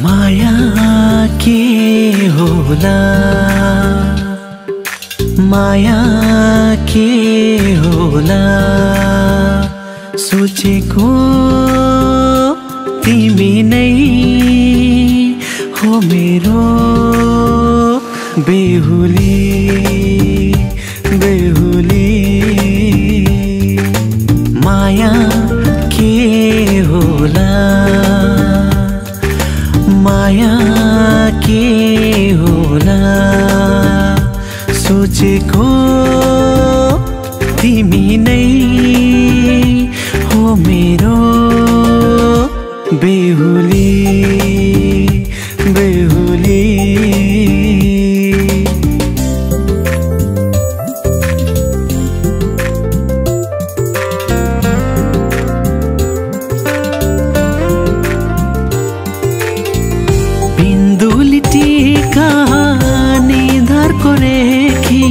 माया के होला, माया के होला, सोचेको तिमी नै हो मेरो बेहुली बेहुली। माया के होला, माया के होला, सोचेको तिमी नै हो मेरो बेहुली बेहुली। बिन्दुली टीका निधारको रेखी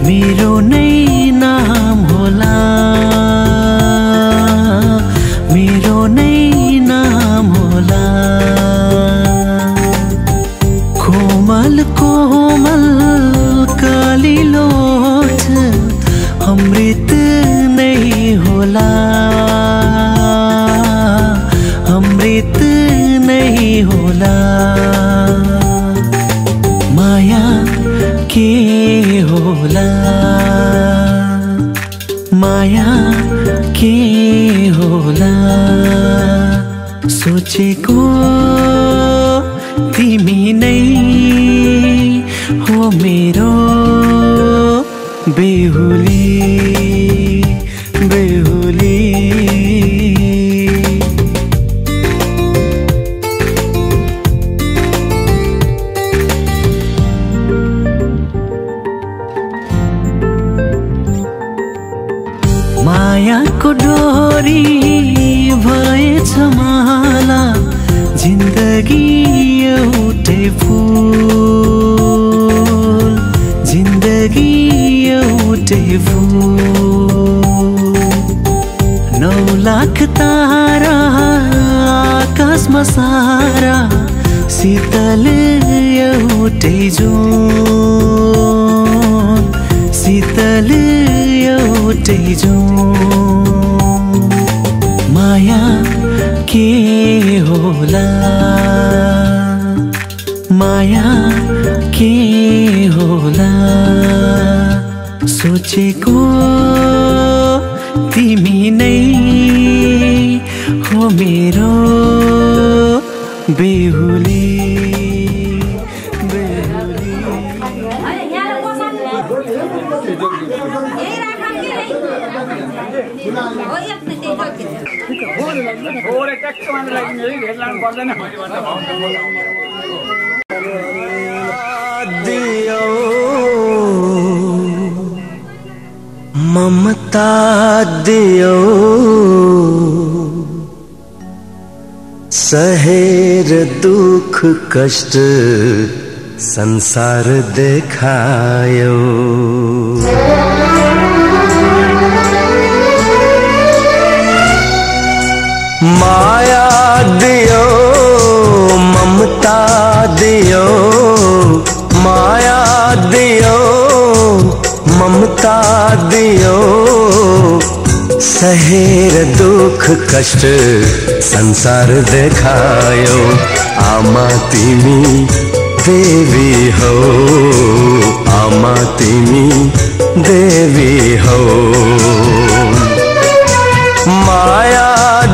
मेरो नै नाम होला, मेरो नै नाम होला। कोमल कोमल कालिलो ओठ अमृत नै होला, अमृत नै होला। माया के होला, माया के होला, सोचेको तिमी नै हो मेरो बेहुली बेहुली। मायाको डोरी भएछ माला, जिन्दगी एउटै फूल, जिन्दगी एउटै फूल। 9 लाख तारा आकाशमा सारा, शीतल एउटै जुन, शीतल एउटै जुन। माया के होला, माया के होला, सोचेको तिमी नै हो मेरो बेहुली बेहुली। दियो ममता दियो, सहेर दुख कष्ट संसार देखायो। माया दियो ममता दियो, माया दियो ममता दियो, सहेर दुख कष्ट संसार देखायो। आमा तिमी देवी हो, आमा तिमी देवी हो। माया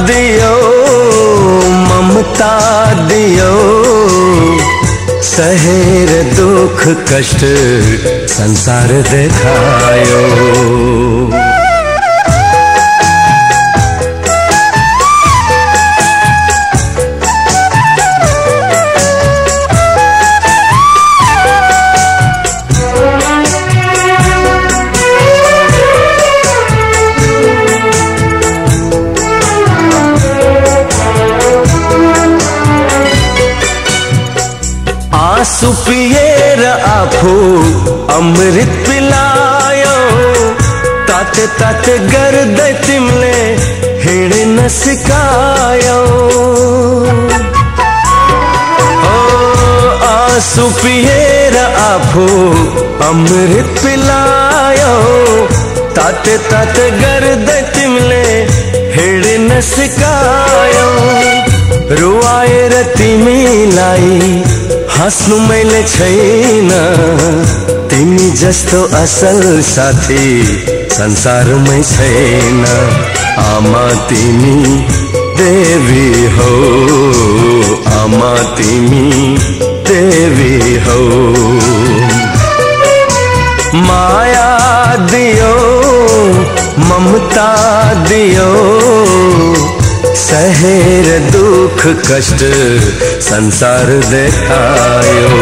दियो ममता दियो, सहेर दुख कष्ट संसार देखायो। आँसु पिएर आफू अमृत पिलायो, ताते ताते गर्दै तिमीले हिँड्न सिकायो। आँसु पिएर आफू अमृत पिलायो ताते ताते गर्दै तिमीले हिँड्न सिकायो रुवाएर तिमीलाई हाँस्नु मैले छैन तिमी जस्तो असल साथी संसारमै छैन आमा तिमी देवी हो आमा तिमी देवी हो माया दियो ममता दियो सहेर दुख कष्ट संसार देखायो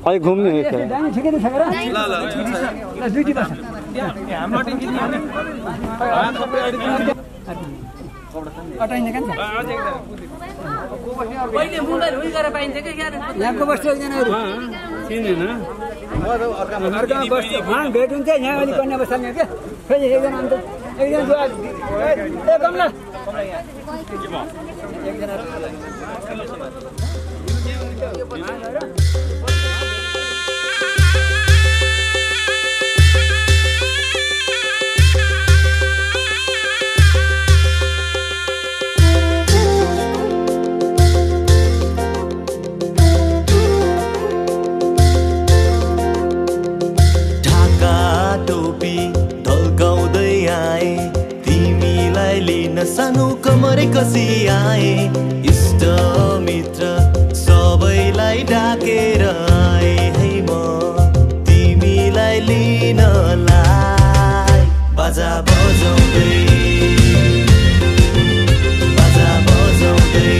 अहिले घुम्ने भेटिन्छ यहाँ अलि कन्या बस्ने क्या फेरि एकजना अन्त एकजना सानो कमरे कसी आए इष्ट मित्र सबैलाई डाकेर आए है म तिमीलाई लिनलाई बाजा बजाउँदै बाजा बजाउँदै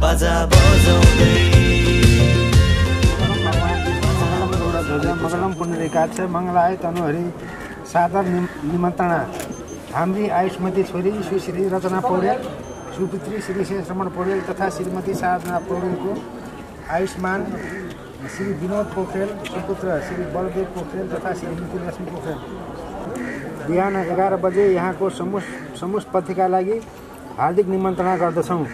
बाजा बजाउँदै काक्ष मङ्गलाय तनुहरि सादर निमन्त्रणा हाम्री आयुष्मती छोरी सुश्री रचना पौडेल सुपुत्री श्री शेषरमण पौडेल तथा श्रीमती साधना पौडेलको आयुष्मान श्री विनोद पोखरेल सुपुत्र श्री बलदेव पोखरेल तथा श्रीमती लक्ष्मी पोखरेल बिहान 11 बजे यहाँको समुष्पतिका लागि हार्दिक निमन्त्रणा गर्दछौँ।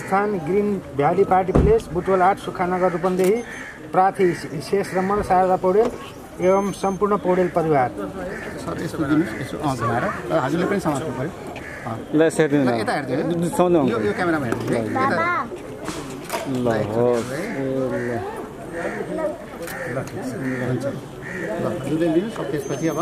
स्थान green valley party place Butwal 8 Sukhanagar Rupandehi. प्रार्थी शेष रमण शारदा पौडेल एवं सम्पूर्ण पौडेल परिवार। सर यसको दिनुहोस् यसो घुमाएर हजुरले पनि समात्नु पर्यो ल सेटिङ यता हेर्दिनु यो क्यामेरामा हेर्दिनु ल हो ल हजुरले लिनु सब त्यसपछि अब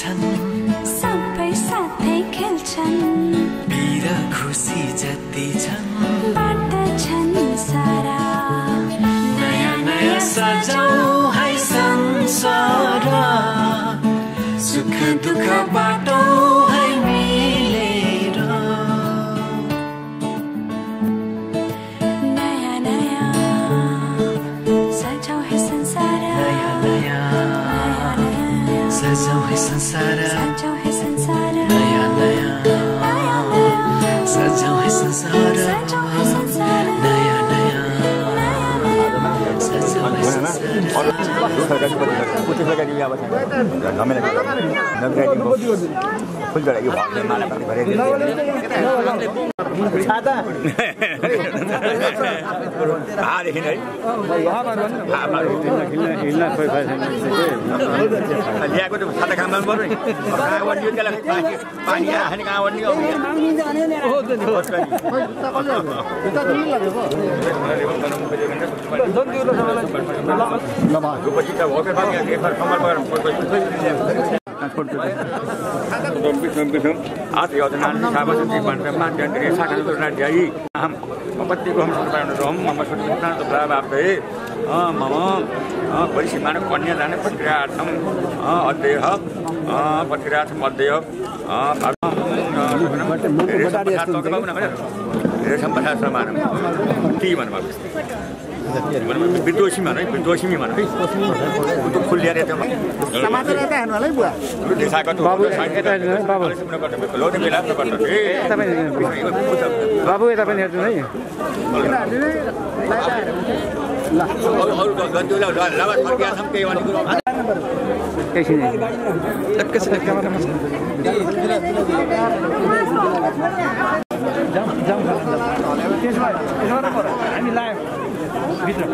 छन् सबै साथै खेल्छन् पीर खुसी जति छन् बाँड्छन् सारा नयाँ नयाँ सजाऊ है संसार सुख दुःख बाटो है मिलेर नयाँ नयाँ सजाऊ है संसार नयाँ नयाँ सजाऊ है संसार सजाऊ है संसार नयाँ नयाँ सजाऊ है संसार सजाऊ है संसार नयाँ नयाँ सजाऊ है संसार ल्याएको त खाता खानु पर्यो नि पानी खाने कहाँ भन्ने आज योजना साबसती बन्टमा जन्त्री साखा जाई हम पत्तीको हम सुनाउन मम सुनाउन त प्राप्तै मम परिसीमान कन्या जाने प्रक्रियार्थम अध्यय प्रक्रियार्थम अध्यय रेशम प्रसाद समान ती भन्नु विद्रोषी मान विद्रोषी मान फुल ल्याएर समातेर यता हेर्नु होला है बुवा बाबु यता पनि हेर्नु है हामी लायौँ भित्र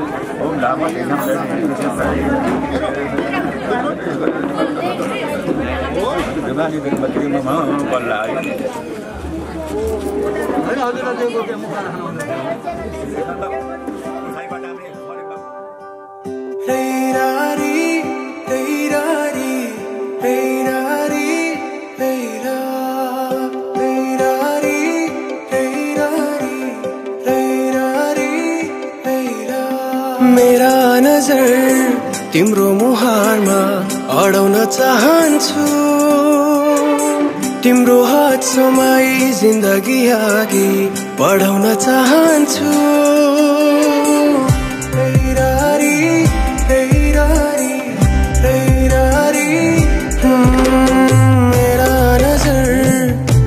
मेरा नजर तिम्रो मुहारमा अडाउन चाहन्छु तिम्रो हात समाई जिन्दगी अघि बढाउन चाहन्छु मेरा नजर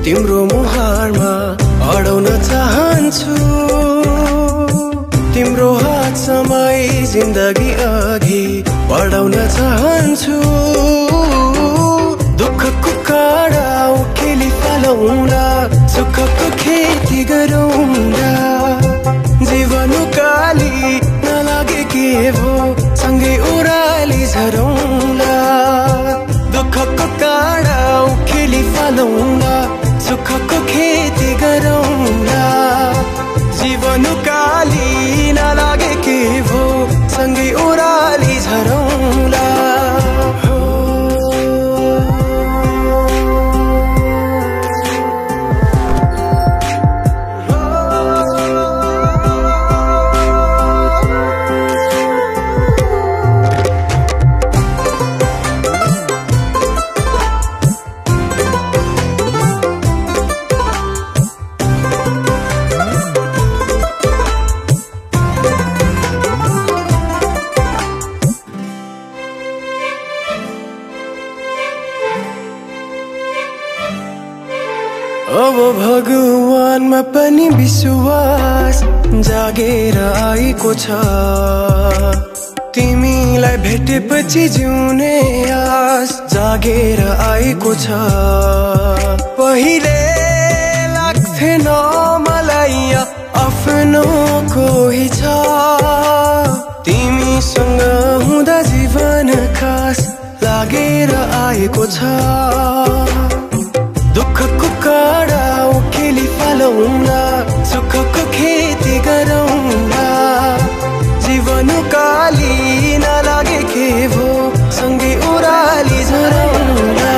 तिम्रो मुहारमा अडाउन चाहन्छु तिम्रो हात समाई जिन्दगी अघि बढाउन चाहन्छु दुःखको काँडा उखेली फालौँला सुखको खेती गरौँला जीवन उकाली नलागे के भो सँगै ओह्राली झरौँला दुःखको काँडा उखेली फालौँला सुखको खेती गरौँला जीवन उकाली नलागे के भो सँगै ओह्राली झरौँला अब भगवानमा पनि विश्वास जागेर आएको छ तिमीलाई भेटेपछि जिउने आस जागेर आएको छ पहिले लाग्थेन मलाई आफ्नो कोही छ तिमीसँग हुँदा जीवन खास लागेर आएको छ दुःखको काँडा उखेली फालौँला सुखको खेती गरौँला जीवन उकाली नलागे के भो सँगै ओह्राली झरौँला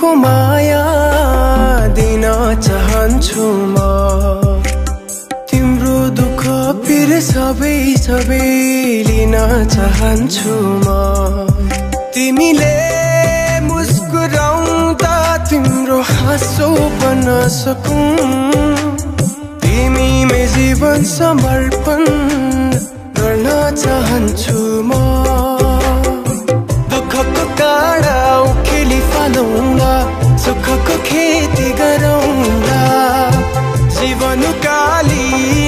तिमीको माया दिन चाहन्छु म तिम्रो दुःख पीर सबै सबै लिन चाहन्छु म तिमीले मुस्कुराउँदा तिम्रो हाँसो बन्न सकूं तिमीमै जीवन समर्पण गर्न चाहन्छु म दुःखको काँडा उखेली फालौँला सुखको खेती गरौँला जीवन काली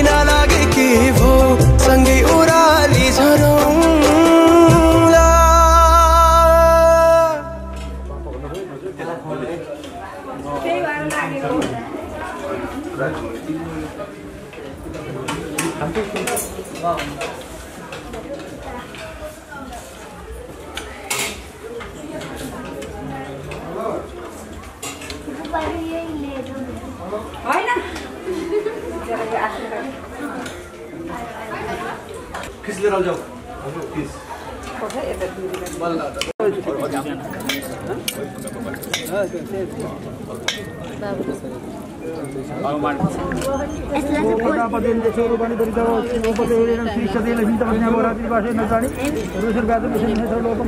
नलागे के भो सँगै ओराली झरौँला लिएर आउँछौ प्लिज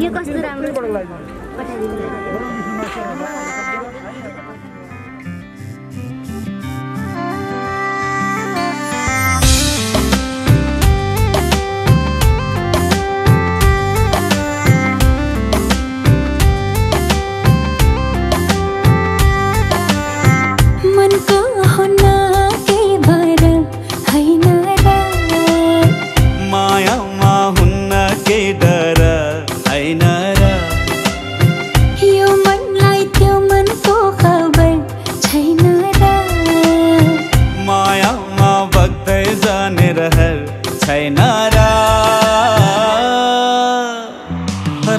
यो कस्तो राम्रो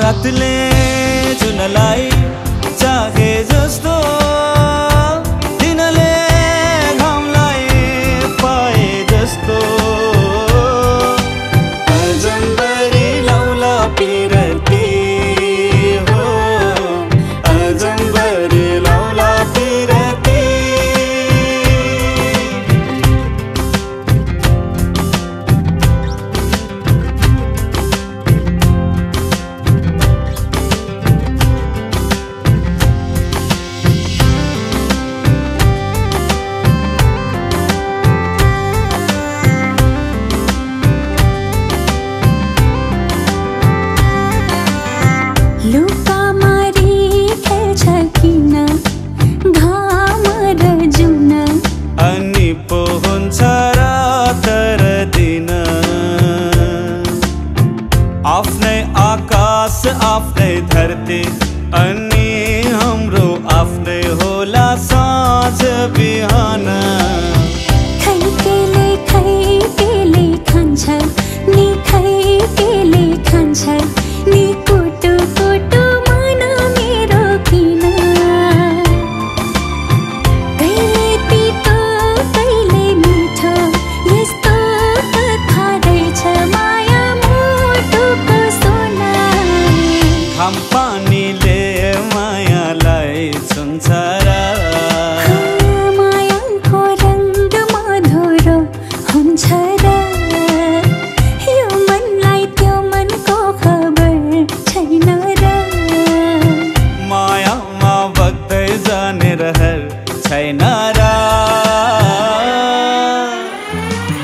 रातले जुनलाई चाहे जस्तो दिनले घामलाई पाए जस्तो अजम्बरी लौला पिरती हो अजम्बरी लौला पिरती आफ्नै धरती अनि हाम्रो आफ्नै होला साँझ बिहान खैकेले खान्छ नि खैकेले खान्छ नि कुटु कुटु मन मेरो किन कहिले पितो कहिले मिठो यस्तो कथा रहेछ माया मुटुको सोना घाम पानीले मायालाई छुन्छ र मायाको रङ्ग मधुरो हुन्छ र यो मनलाई त्यो मनको खबर छैन र मायामा बग्दै जाने रहर छैन र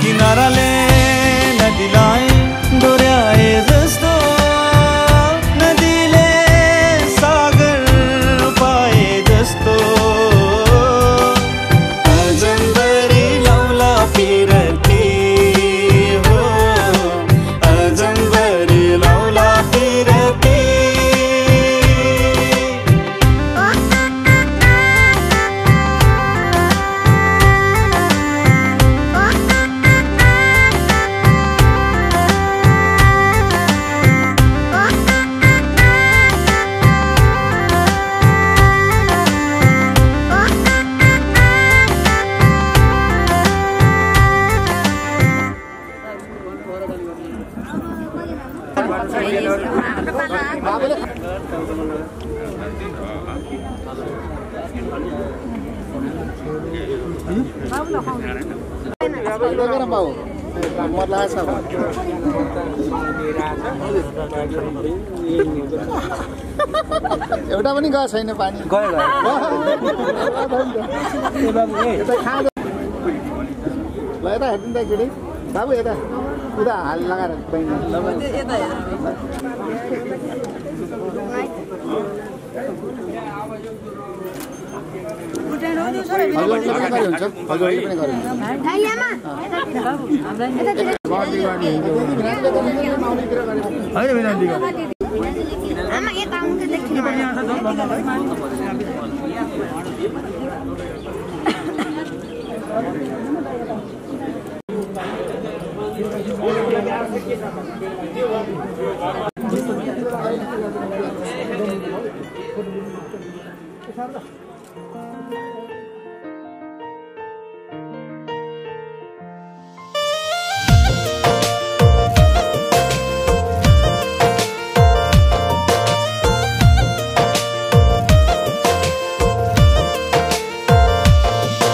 किनाराले नदीलाई डोर्याए जस्तो एउटा पनि गएको छैन पानी गयो ल यता हेर्नु त केटी बाबु यता उता हाल लगाएर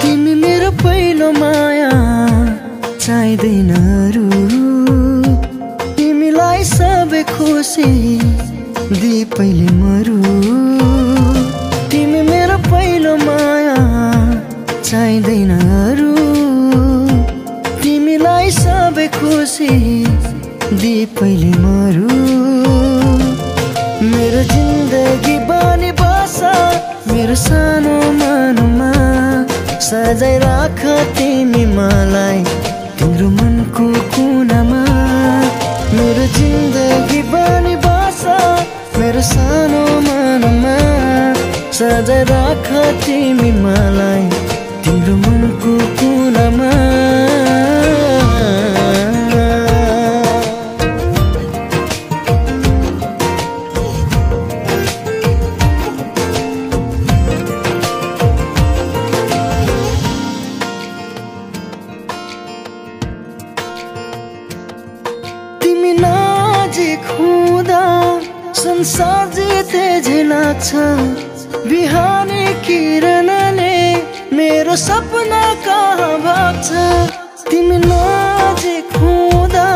तिमी मेरो पहिलो माया चाहिँदैन अरू तिमीलाई सबै खुसी दिए पहिले मरु तिमी मेरो पहिलो माया चाहिँदैन अरू तिमीलाई सबै खुसी दिए पहिले मरु मेरो जिन्दगी बनी बस मेरो सानो मनमा सजाइ राख तिमी मलाई तिम्रो मनको कुनामा मेरो जिन्दगी बनी बस मेरो सानो मनमा सजाइ राख तिमी मलाई तिम्रो मनको कुनामा संसार जिते झिलाक्छ बिहानी किरणले मेरो सपना कहाँ भाग्छ तिमी नजिक हुँदा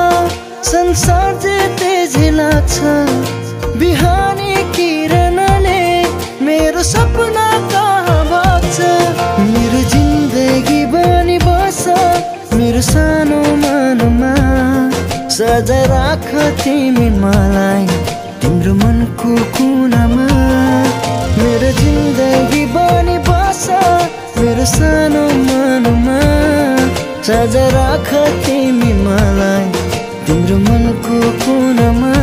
संसार जिते झिलाक्छ बिहानी किरणले मेरो सपना कहाँ भाग्छ मेरो जिन्दगी बनी बस मेरो सानो मनमा सजाइ राख तिमी मलाई तिम्रो मनको कुनामा मेरो जिन्दगी बनी बस मेरो सानो मनमा सजाइ राख तिमी मलाई तिम्रो मनको कुनामा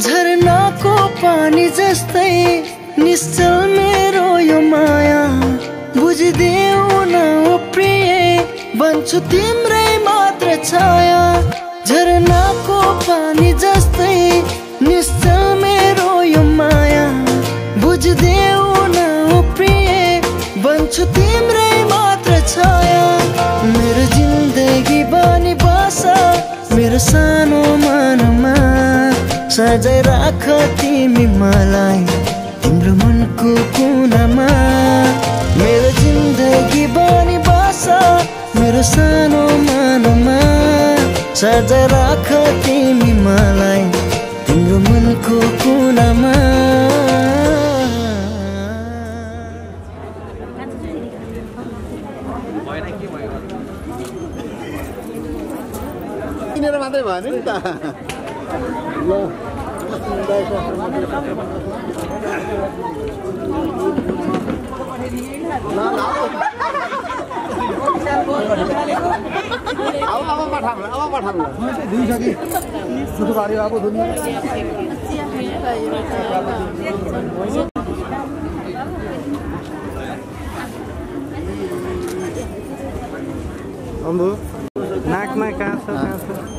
झरनाको पानी जस्तै निश्चल मेरो यो माया बुझिदेऊ न ओ प्रिय बन्छु तिम्रै मात्र छाया झरनाको पानी जस्तै निश्चल मेरो यो माया बुझिदेऊ न ओ प्रिय बन्छु तिम्रै मात्र छाया मेरो जिन्दगी बनी बस मेरो सानो मनमा सजाइ राख तिमी मलाई तिम्रो मनको कुनामा मेरो जिन्दगी बनी बस मेरो सानो मनमा सजाइ राख तिमी मलाई तिम्रो मनको कुनामा किनेर मात्रै भयो नि त ल अब पठाउनु दिइसके सुटु बारी अब दुनिया अम्बु नाकमा कहाँ छ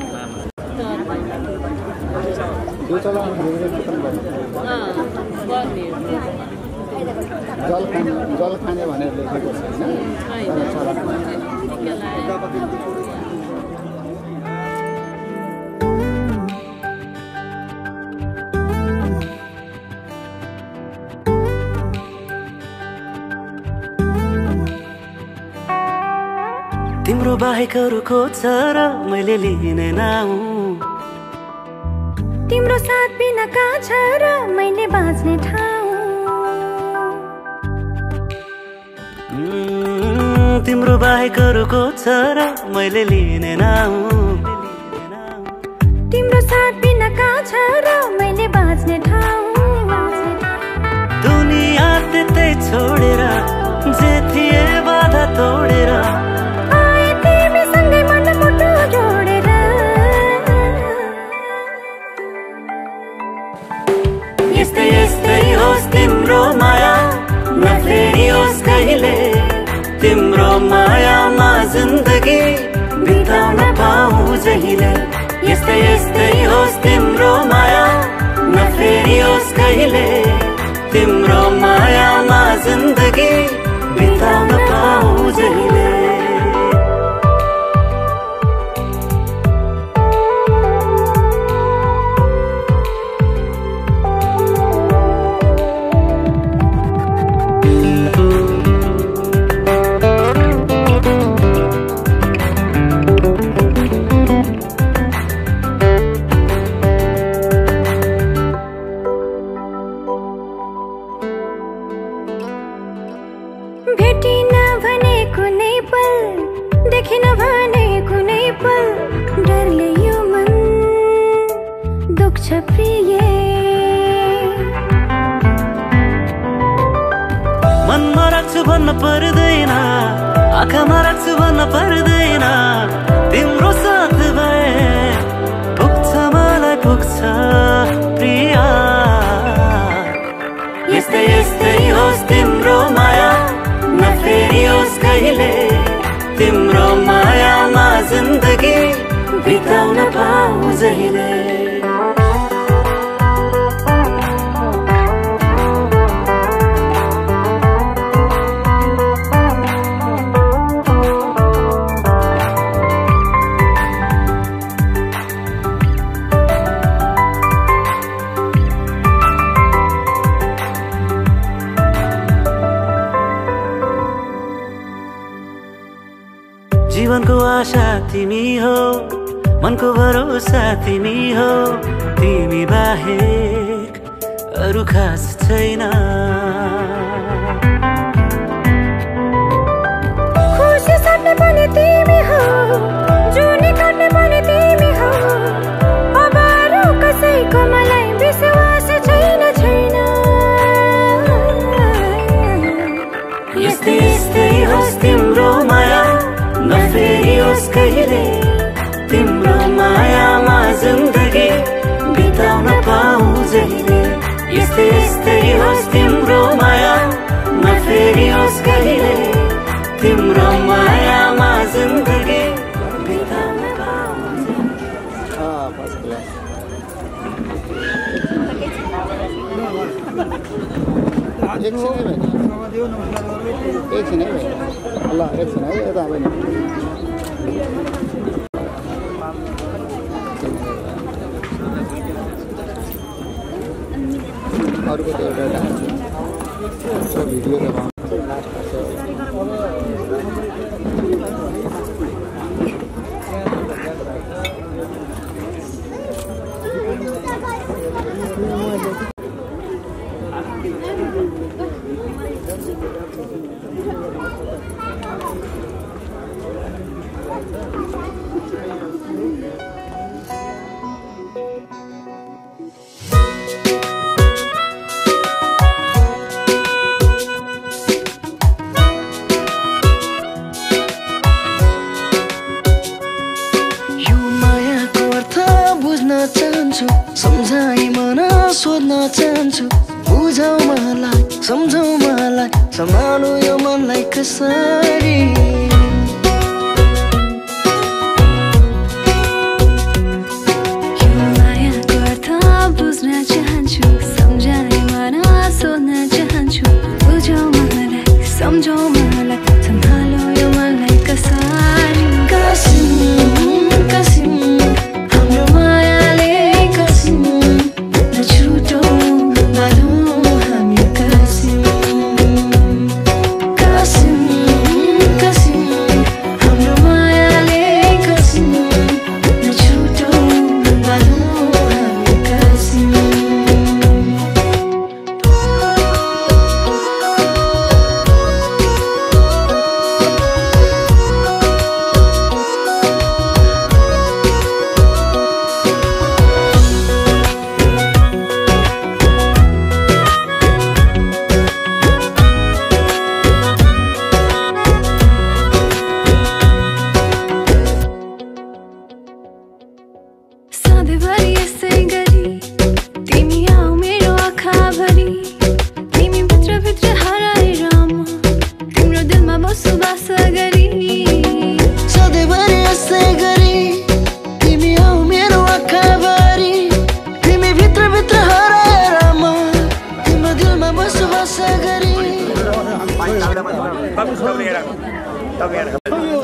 यो चला जल खाने भनेर लेखेको छैन। तिम्रो बाहेक अरू खोज्छ र मैले लिने नाउँ, तिम्रो साथ बिना कहाँ छ र मैले बाँच्ने ठाउँ। तिम्रो बाहेक अरू खोज्छ र मैले लिने नाउँ, तिम्रो साथ बिना कहाँ छ र मैले बाँच्ने ठाउँ। दुनिया त्यतै छोडेर जे थिए बाधा तोडेर यस्तै यस्तै होस् तिम्रो माया नफेरियोस् कहिले, तिम्रो मायामा जिन्दगी बिताउन पाऊँ जहिले। यस्तै यस्तै होस् तिम्रो माया नफेरियोस् कहिले, तिम्रो मायामा जिन्दगी बिताउन पाऊँ जहिले। भेटिन भने कुनै पल, देखिन भने कुनै पल, डरले यो मन दुख्छ प्रिय। मनमा राख्छु भन्न पर्दैन, आँखामा राख्छु भन्न पर्दैन, तिम्रो साथ भए पुग्छ मलाई पुग्छ प्रिया। यस्तै यस्तै होस् तिम्रो माया नफेरियोस् कहिले, तिम्रो मायामा जिन्दगी बिताउन पाऊँ जहिले। जीवनको आशा तिमी हो, मनको भरोसा तिमी हो, तिमी बाहेक अरू खास छैन। खुसी साट्ने पनि तिमी हो, जुनी काट्ने पनि तिमी हो, अब अरू कसैको मलाई विश्वास छैन छैन। यस्तै यस्तै होस् तिम्रो माया नफेरियोस् कहिले, तिम्रो मायामा जिन्दगी बिताउन पाऊँ जहिले। यस्तै यस्तै होस् तिम्रो माया नफेरियोस् कहिले, तिम्रो मायामा जिन्दगी बिताउन पाऊँ जहिले। एकछिन है भाइ, ल एकछिन है, यता अब नि अरूको त्यो एउटा भिडियो सम्झाइ मन सोध्न चाहन्छु, बुझाउ मलाई सम्झाउ मलाई, सम्हालु यो मनलाई कसरी। यो मायाको अर्थ बुझ्न चाहन्छु, सम्झाइ मन सोध्न चाहन्छु, बुझाउ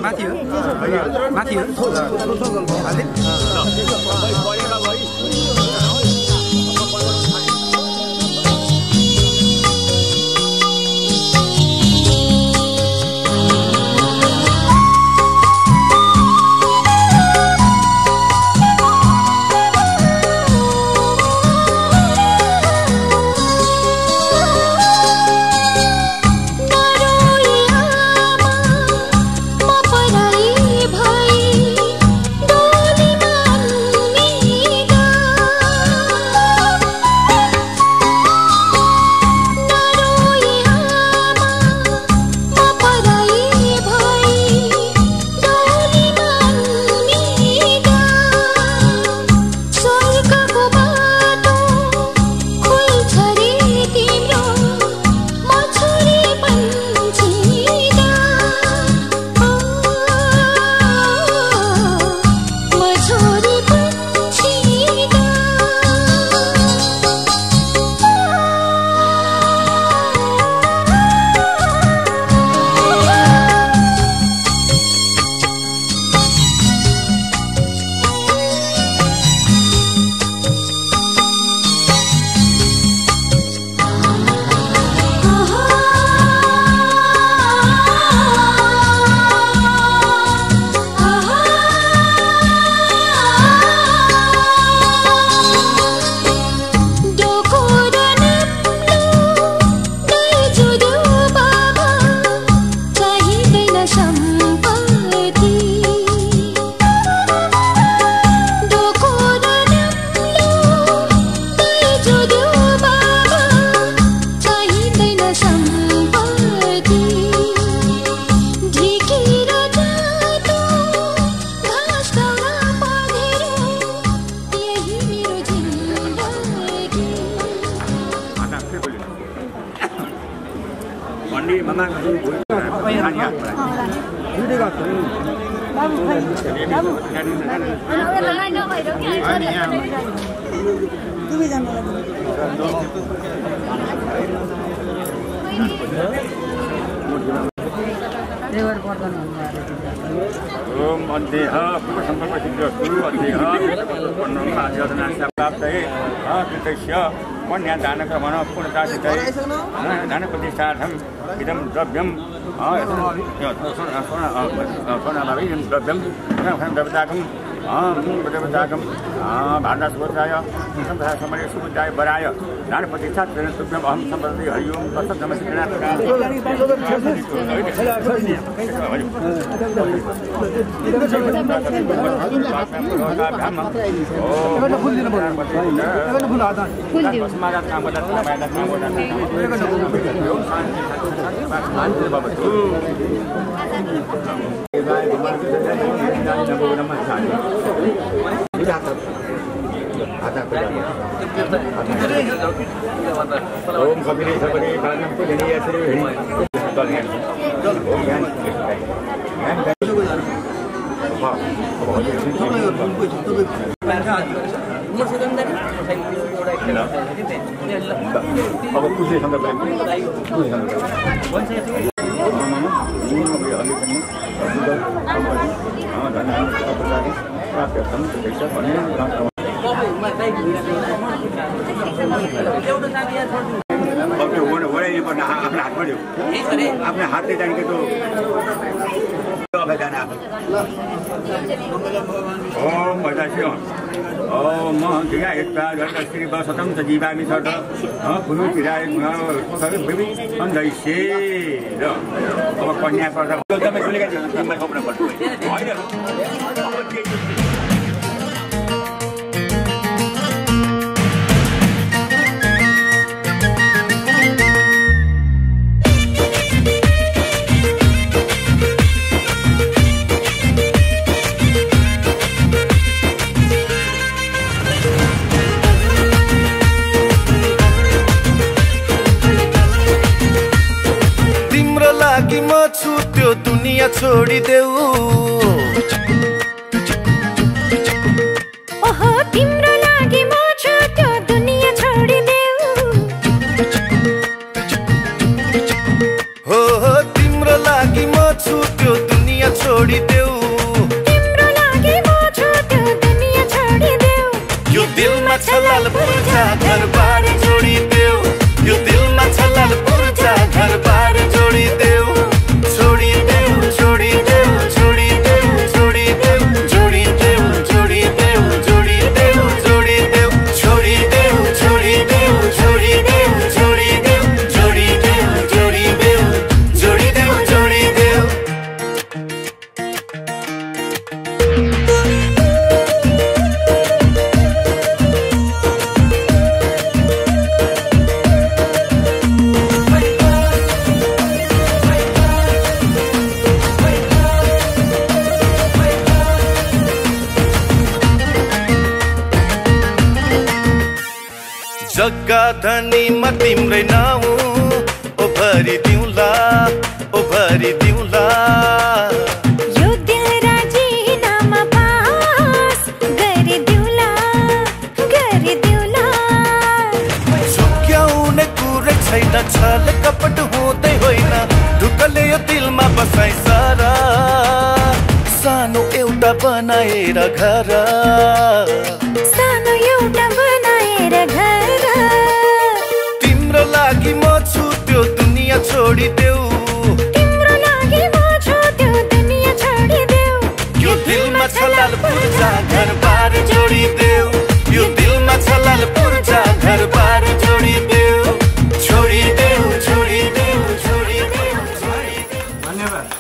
माथि हो माथि हो धनप्रतिष्ठार्थम् इदं द्रव्यं द्रव्यं देवताकं देवताकं भारदासुभद्राय समरे सुभद्राय वराय दानप्रतिष्ठा तुभ्यम् अहं सम्प्रति हरि ओं ओम कपिले सबरे कानं पूजनीय श्री अपने हाथ से जाएंगे तो ओम ओम श्री स्वतम सजीवामी सट पुरु चिराय अब कन्या पर्दा दुनिया छोडिदेऊ ओहो तिम्रो लागि म छु त्यो दुनिया छोडिदेऊ हो तिम्रो लागि जग्गा धनीमा तिम्रै नाउँ ओ भरिदिउँला ओ भरिदिउँला यो दिल राजीनामा पास गरिदिउँला गरिदिउँला झुक्याउने कुरै छैन छल कपट हुँदै होइन ढुकले यो दिलमा बसाइ सारा सानो एउटा बनाएर घर सानो एउटा बनाएर घर तिम्रो लागि म छु त्यो दुनिया छोडिदेऊ तिम्रो लागि म छु त्यो दुनिया छोडिदेऊ यो दिलमा छलाल पुर्जा घरबार जोडिदेऊ यो दिलमा छलाल पुर्जा घरबार जोडिदेऊ छोडिदेऊ छोडिदेऊ छोडिदेऊ धन्यवाद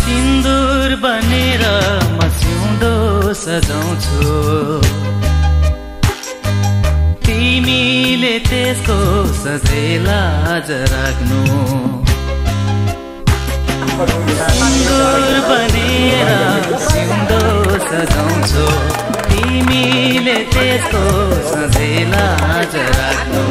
सिन्दुर बनेर म सिउँदो सजाउँछु तिमीले त्यसको सजेला आज राख्नु सिन्दुर बनेर सिउँदो सजाउँछु तिमीले त्यसको सजेला आज राख्नु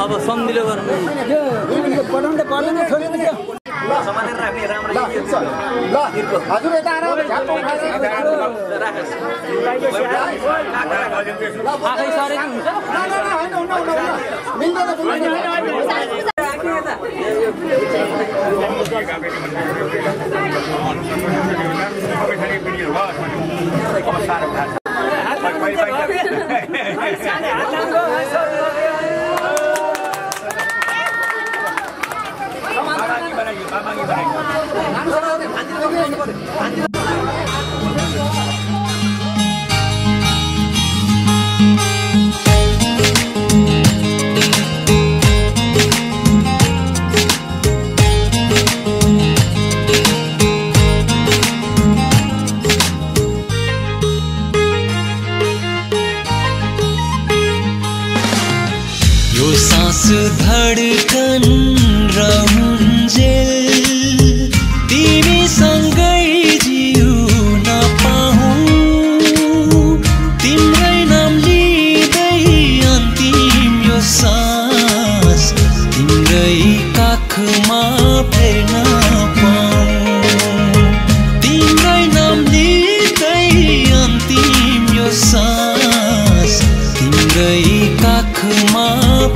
अब सम्झिलो गर्नु यो पढाउनु त पर्दैन छोड्नु नि समातेर राख्ने राम्रो ल हजुर यता आएर झ्याप्प उठाएर आफै सरेको हुन्छ धडकन रहन्जेल तिमीसँगै जिउन पाऊँ तिम्रै नाम लिँदै अन्तिम यो सास तिम्रै काखमा फेर्न पाऊँ तिम्रै नाम लिँदै अन्तिम यो सास तिम्रै काखमा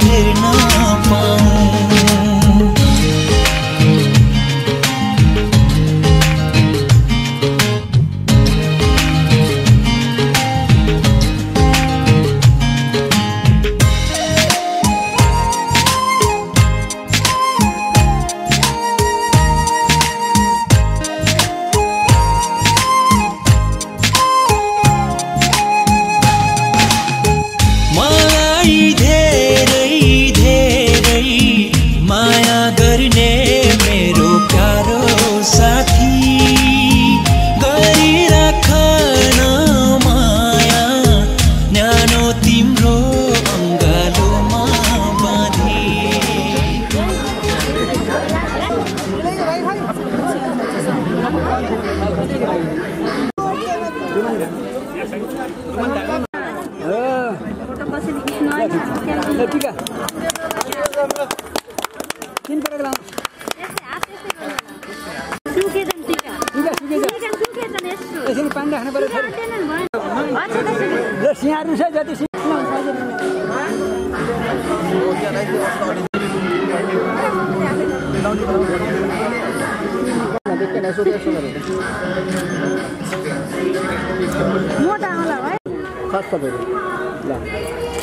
फेर्न पाऊँ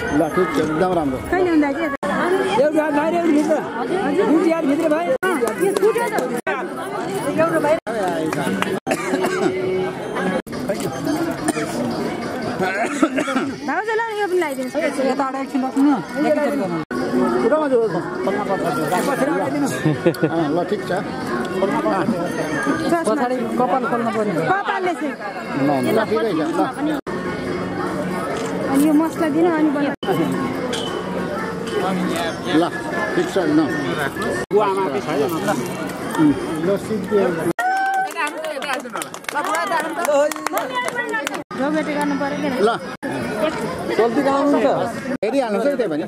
ल ठिक छ एकदम राम्रो कहिले हुँदा के एउटा बाहिर एउटा भित्र दुई यार भित्र भाइ यो छुट्यो त एउटा बाहिर भाउजूलाई यो पनि ल्याइदिनुस् यता आएर एकछिन बस्नु एकैचोटि गर्नु पुरामा जो खोल्न पर्छ ल ठिक छ पछाडि कपाल खोल्नु पर्यो कपालले चाहिँ ल ठिकै छ ल अनि यो मसला दिनु अनि बना ल ठिक छ न गुवामा के छैन ल सिद्धि रोगेटे गर्नु पर्यो के ल चल्ती गाउनु त हेरिहाल्नु चाहिँ त्यही भने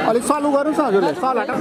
अलिक चालु गर्नुहोस् न हजुरले सल हटा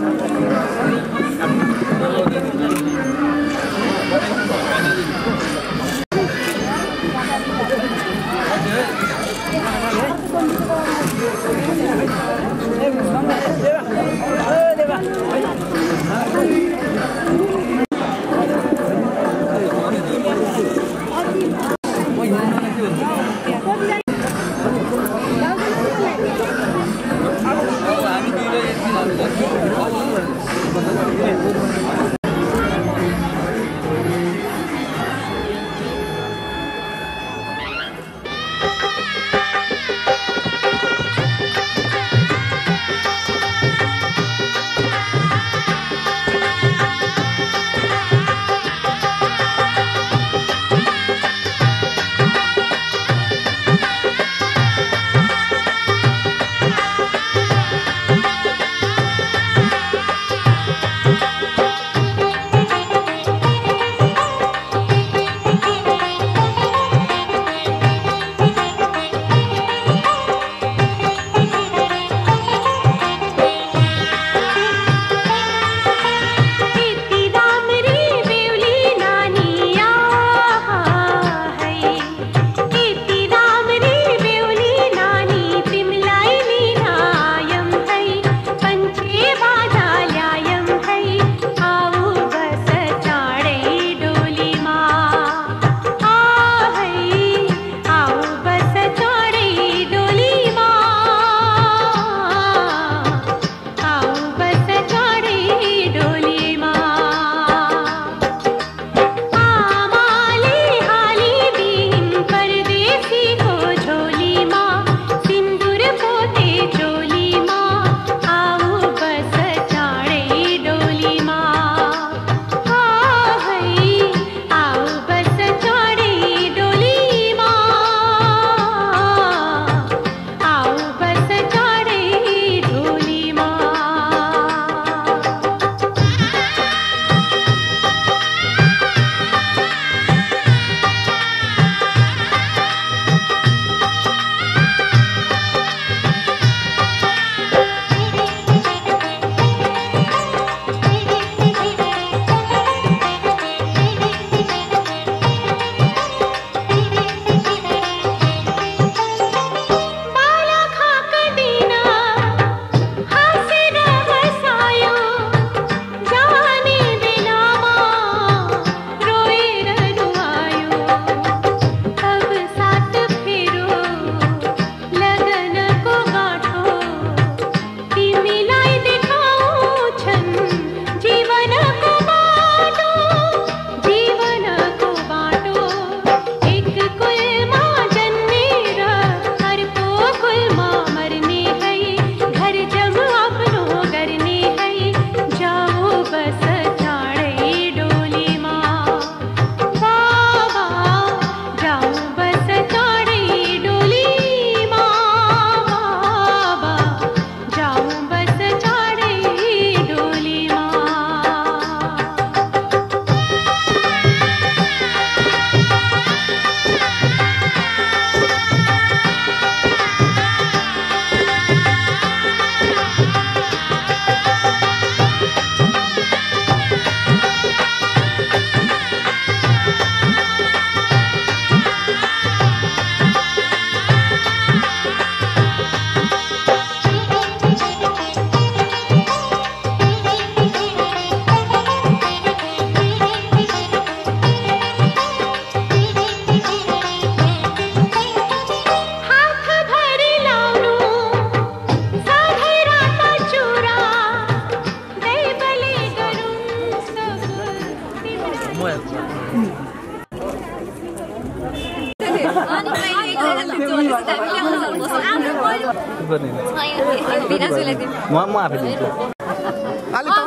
म आफै दिन्छु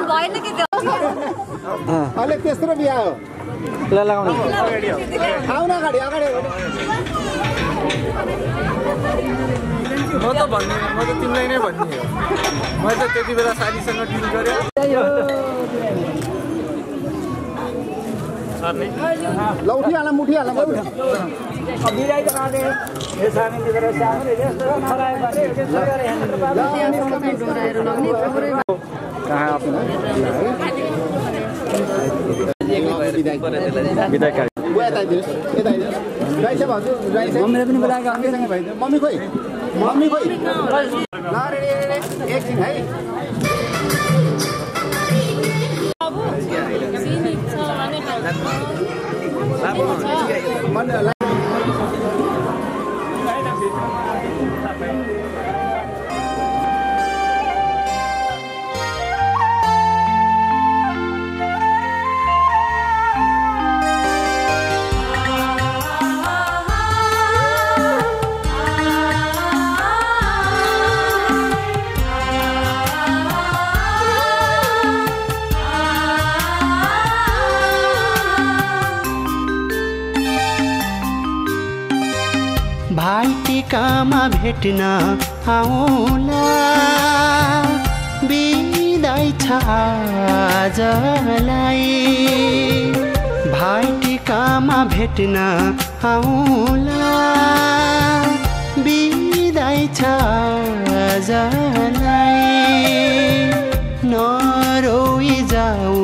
भएन कि अहिले तेस्रो बिहा हो ल लगाउनु आउन अगाडि म त तिमीलाई नै भन्ने हो मैले त त्यति बेला साथीसँग डिल गरे ल उठिहाल मुठिहाल मम्मी खोइ एकछिन है भाइटिकामा भेट्न आउला बिदाई छ आजलाई भाइटिकामा भेट्न आउला बिदाई छ आजलाई नरोई जाऊ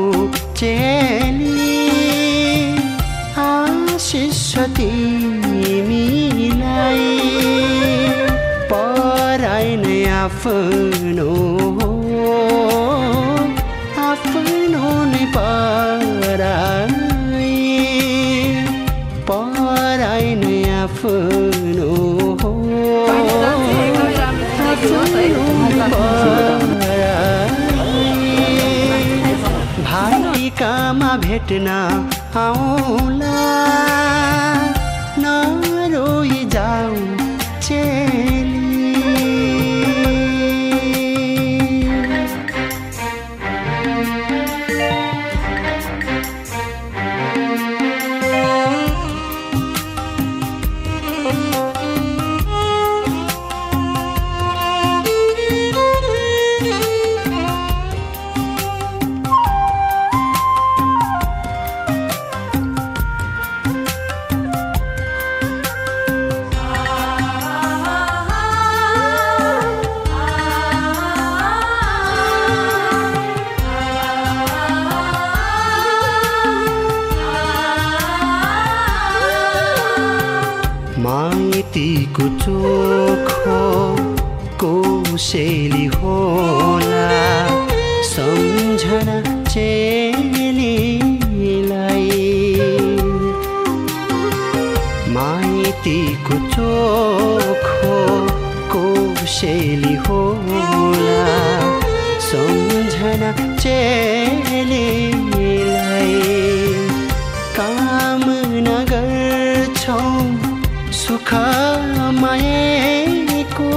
चेली आशिष तिमीलाई पराई नै आफ्नो नै पराई नै आफ्नो भाइटिकामा भेट्न आउला नरोई जाऊ चेली माइतीको चोखो कोसेली होला सम्झना चेलीलाई माइतीको चोखो कोसेली होला सम्झना चेलीलाई कामना गर्छौं सुख माएको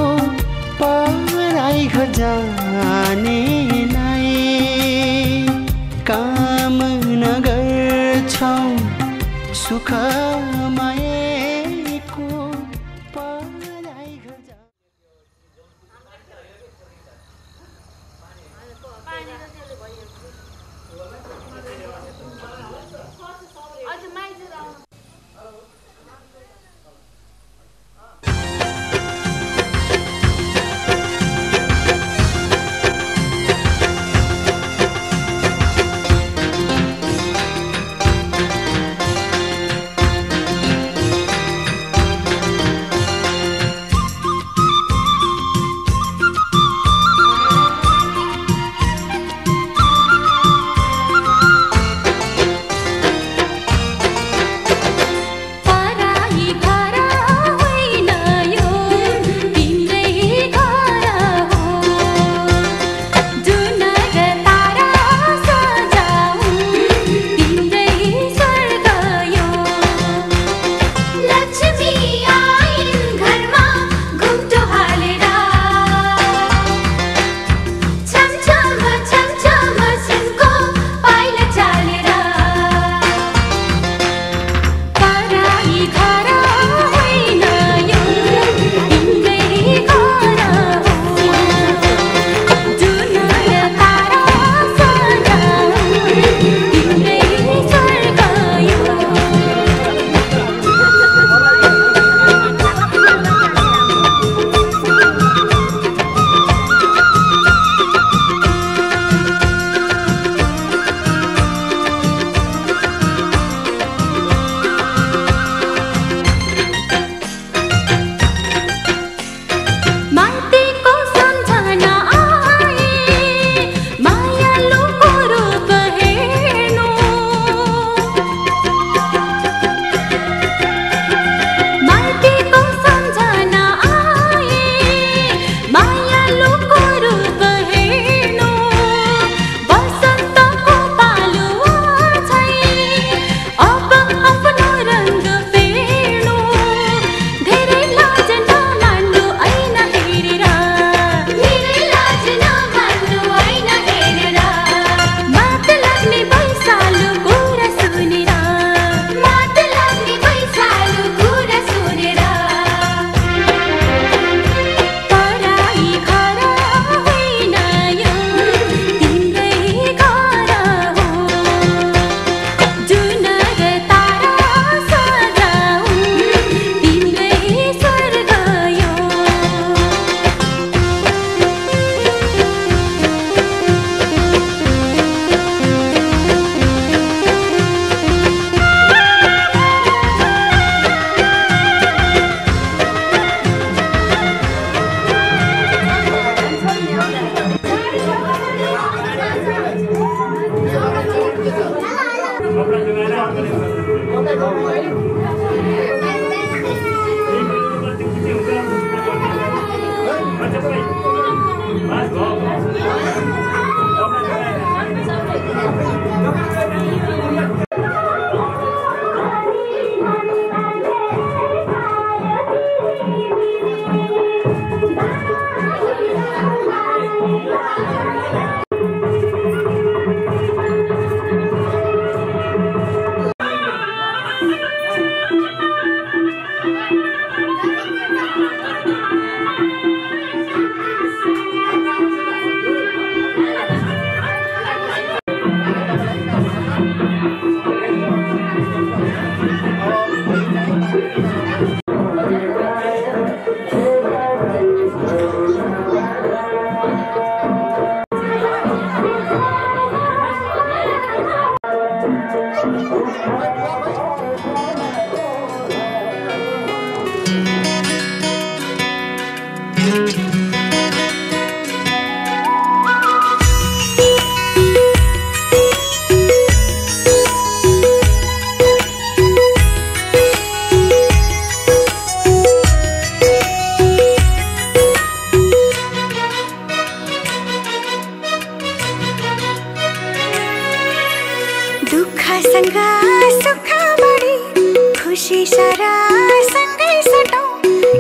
पराई घर जानेलाई कामना गर्छौं सुख माएको पराई घर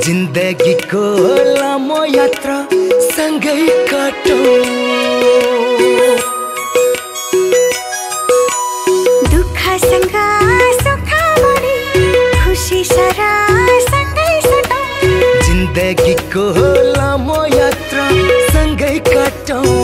जिन्दगीको लामो यात्रा सँगै काटौँ दुःखसँग सुखभरि खुसी सारा सँगै सटौँ जिन्दगीको लामो यात्रा सँगै काटौँ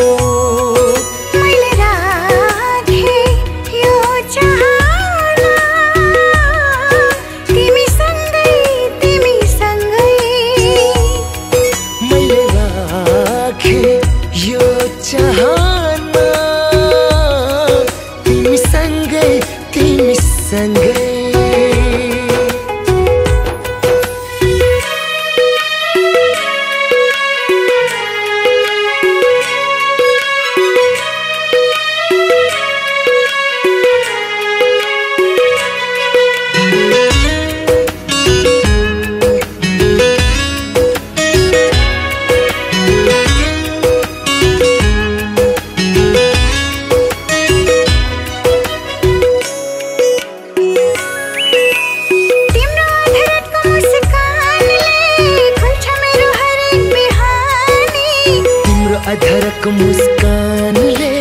अधरको मुस्कानले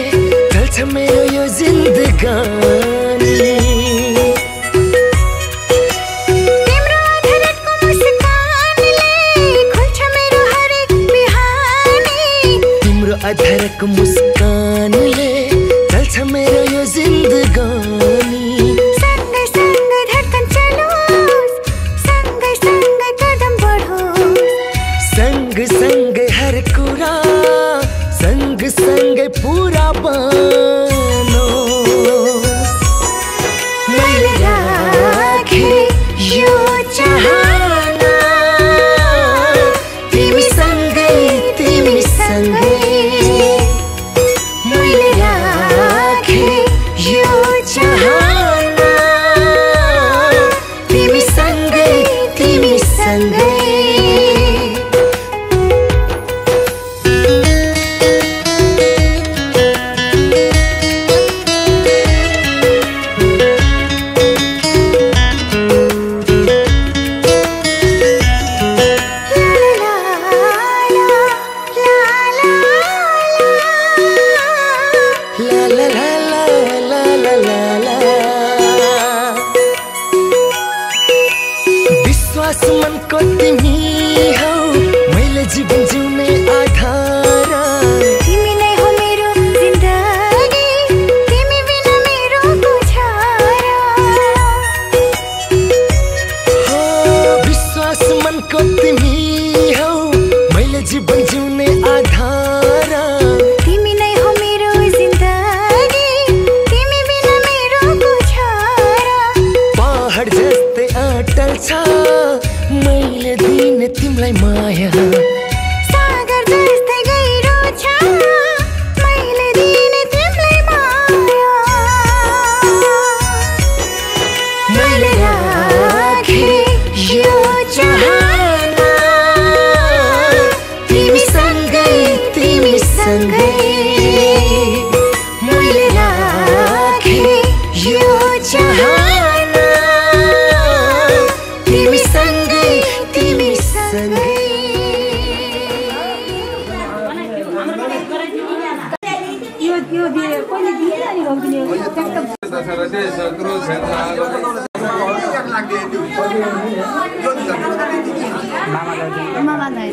ढल्छ मेरो यो जिन्दगानी तिम्रो अधरको मुस्कानले खुल्छ मेरो हरेक बिहानी तिम्रो अधरको मुस्कानले ढल्छ मेरो यो जिन्दगानी सँगै सँगै धड्कन चलोस् सँगै सँगै कदम बढोस् सँगै सँगै हर कुरा सँगै सँगै पूरा बनोस् मैले राखे यो चाहना तिमी सँगै मैले राखे यो चाहना तिमी सँगै सँगै मैले राखे यो चाहना तिमी सँगै यो दिए कोले दिए नि भौदिने मामा दाइ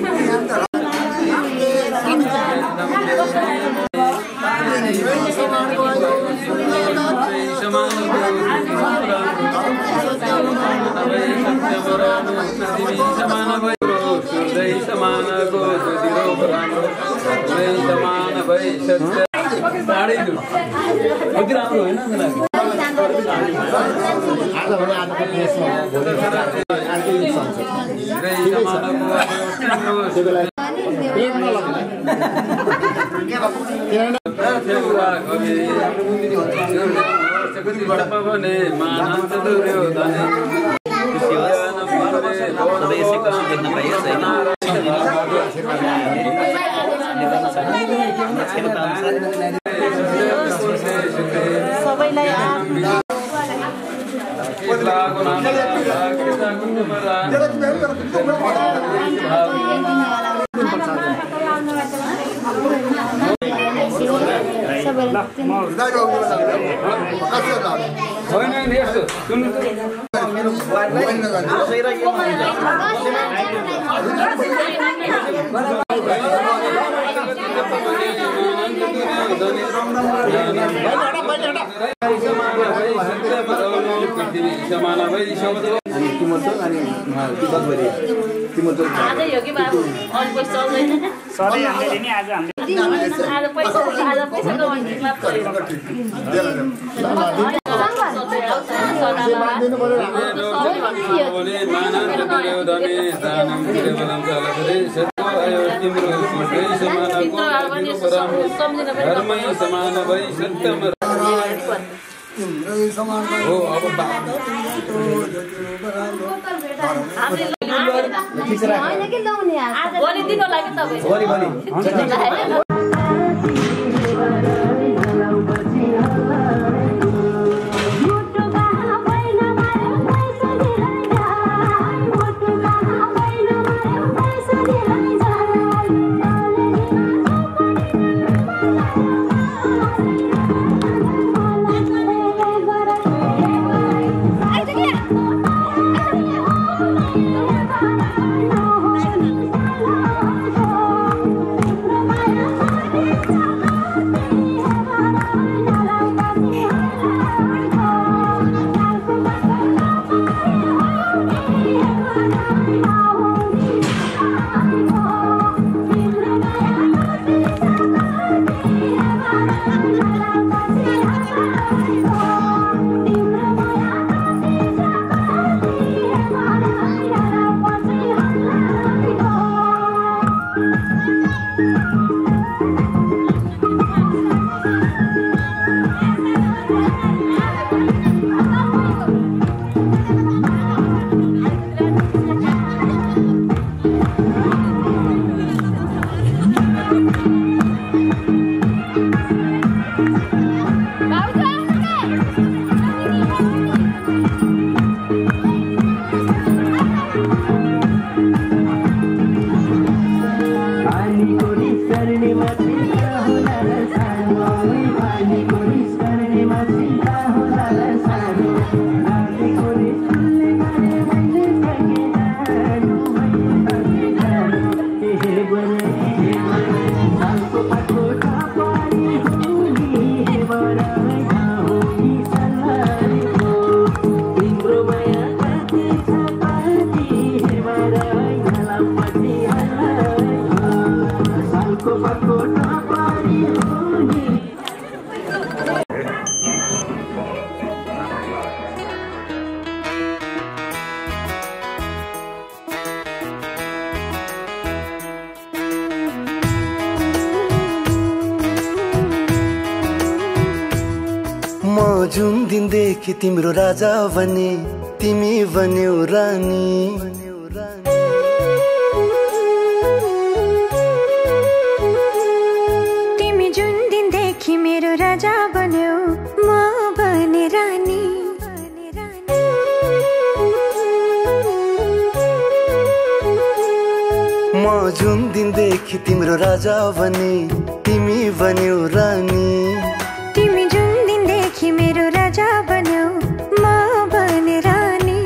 जुन दिनदेखि तिम्रो राजा बने तिमी बन्यौ रानी राजा बन्यो म बने रानी म जुन दिनदेखि तिम्रो राजा बने तिमी बन्यौ रानी तिमी जुन दिनदेखि मेरो राजा बन्यौ म बने रानी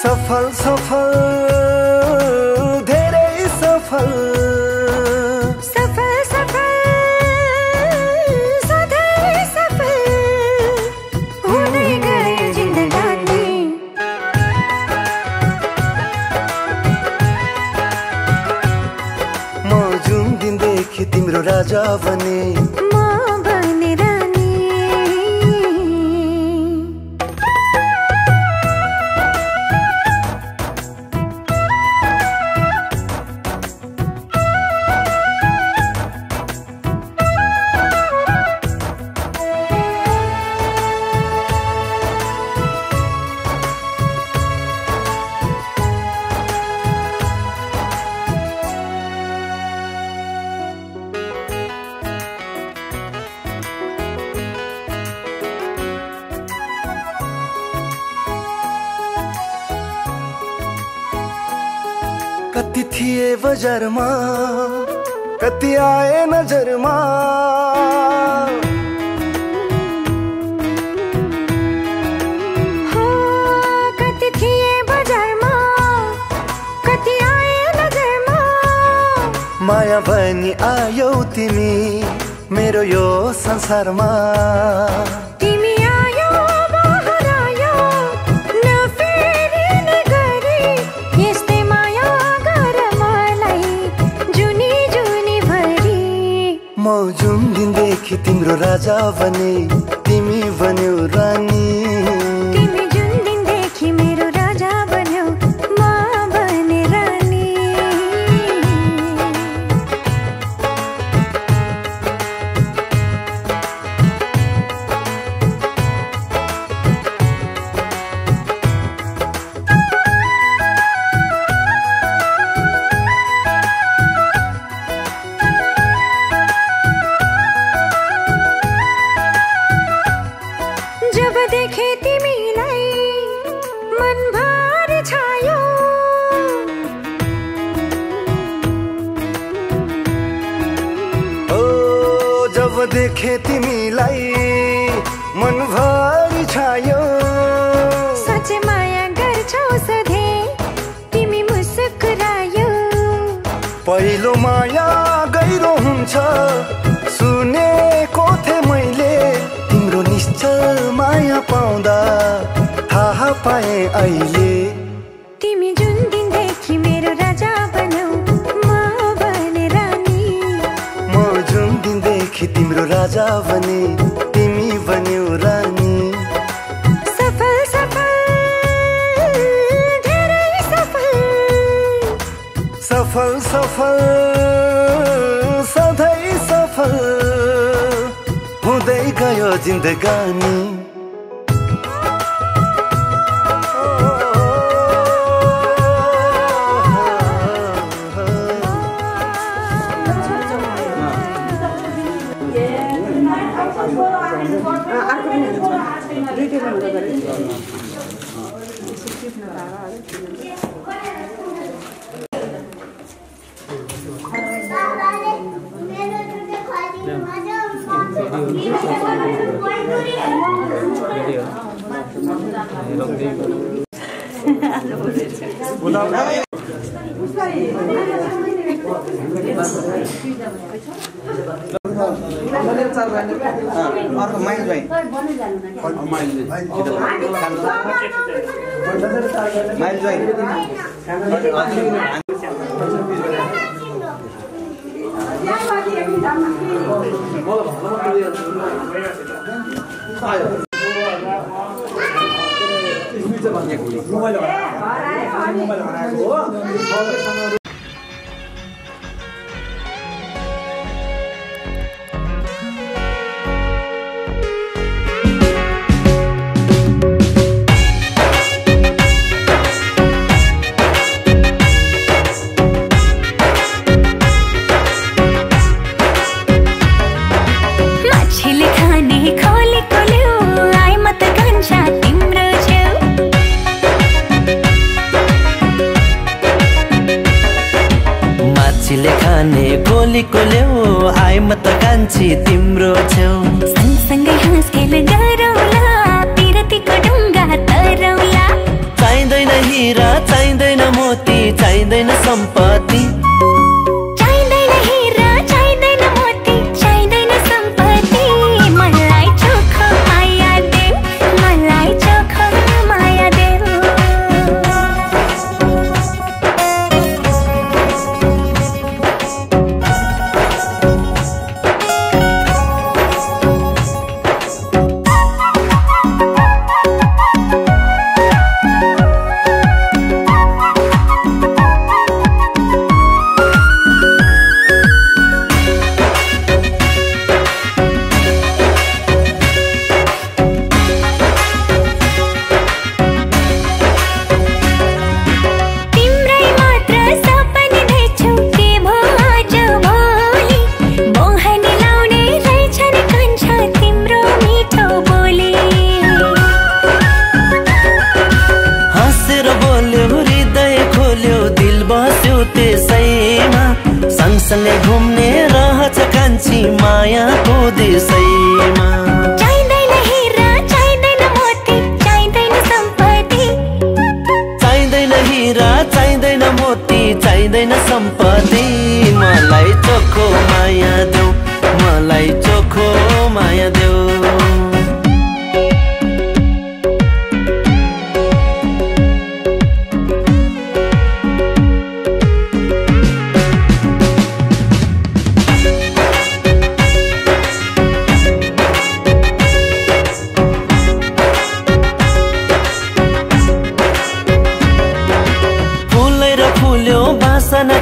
सफल सफल धेरै सफल सफल सफल सधैँ सफल हुँदै गयो जिन्दगानी म जुन दिनदेखि तिम्रो राजा बने म बने रानी कति थिए बजारमा कति आए नजरमा हो कति थिए बजारमा कति आए नजरमा माया बनी आयौ तिमी मेरो यो संसारमा तिमी आयो बाहिर आयो नफेरिने गरी यस्तै माया गर मलाई जुनी जुनी भरी म जुन दिनदेखि तिम्रो राजा बने तिमी बन्यौ रानी तिमी जुन दिनदेखि मेरो राजा बन्यौ म बने रानी जब देखे तिमीलाई मनभर छायो ओ जब देखे तिमीलाई मनभरि छायो साँच्चै माया गर्छौ सधैँ तिमी मुस्कुरायो पहिलो माया गहिरो हुन्छ सुनेको थिएँ मैले तिम्रो निश्चल माया पाउँदा थाहा पाएँ अहिले तिमी जुन दिनदेखि मेरो राजा बन्यौ म बने रानी म जुन दिनदेखि तिम्रो राजा बने तिमी बन्यौ रानी सफल सफल धेरै सफल सफल सफल सधैँ सफल हुँदै गयो जिन्दगानी अर्को माइल भाइ माइल भाइ मान्छेले कान्छी तिम्रो छेउ सँगसँगै हाँस खेल गरौला पिरतीको ढुङ्गा तरौला चाहिँदैन हिरा चाहिँदैन मोती चाहिँदैन सम्पत्ति चाहिँदैन हिरा चाहिँदैन मोती चाहिँदैन सम्पत्ति मलाई चोखो माया देऊ मलाई चोखो माया देऊ सँगसँगै घुम्ने रहछ कान्छी मायाको देशैमा चाहिँदैन हिरा चाहिँदैन मोती चाहिँदैन सम्पत्ति चाहिँदैन हिरा चाहिँदैन मोती चाहिँदैन सम्पत्ति मलाई चोखो माया देऊ मलाई चोखो माया देऊ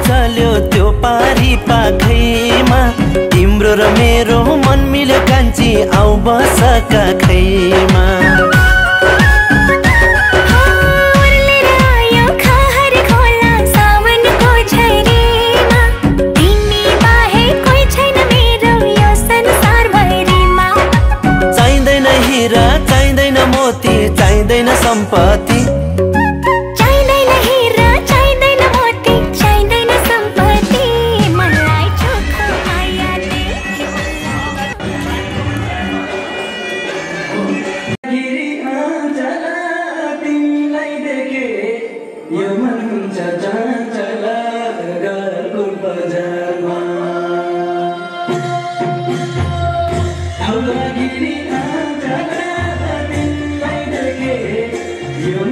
चल्यो त्यो पारी पाखैमा तिम्रो र मेरो मन मिल्यो कान्छी आऊ बस काखैमा चाहिँदैन हिरा चाहिँदैन मोती चाहिँदैन सम्पत्ति You